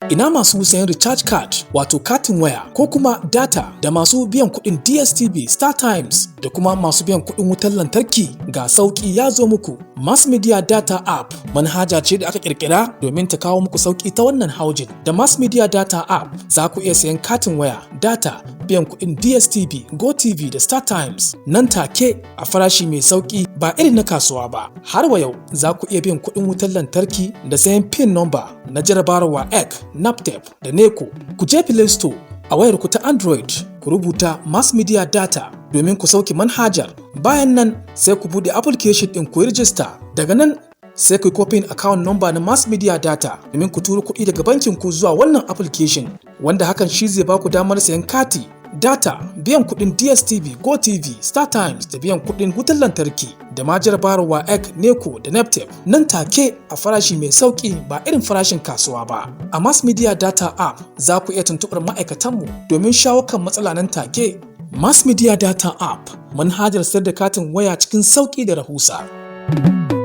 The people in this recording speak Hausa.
Ina masu sayan recharge card, wato katin waya, ko kuma data, da masu biyan kuɗin DSTV, Star Times, da kuma masu biyan kuɗin wutar lantarki? Ga sauƙi ya zo muku. Mass Media Data App manhaja ce da aka kirkira domin ta kawo muku sauƙi ta wannan haujin. Da Mass Media Data App za ku iya sayan katin waya, data, biyan kuɗin DSTV, GoTV da Star Times nan take a farashi mai sauƙi ba irin na kasuwa ba. Har wa yau za ku iya biyan kuɗin wutar lantarki da sayan PIN number na jarabawar WAEC, NABTEB da NECO. Ku je Play Store a wayar ku ta Android, ku rubuta Mass Media Data domin ku sauke manhajar. Bayan nan sai ku buɗe application ɗin, ku yi rijista. Daga nan sai ku yi copying account number na Mass Media Data domin ku turo kuɗi daga bankin ku zuwa wannan application, wanda hakan shi zai baku damar sayan kati, data, biyan kuɗin DSTV, GoTV, Star Times da biyan kuɗin wutar lantarki da ma jarabawar WAEC, NECO da NABTEB nan take a farashi mai sauƙi ba irin farashin kasuwa ba. A Mass Media Data App za ku iya tuntuɓar ma'aikatanmu domin shawo kan matsala nan take. Mass Media Data App, manhajar sayar da katin waya cikin sauƙi da rahusa.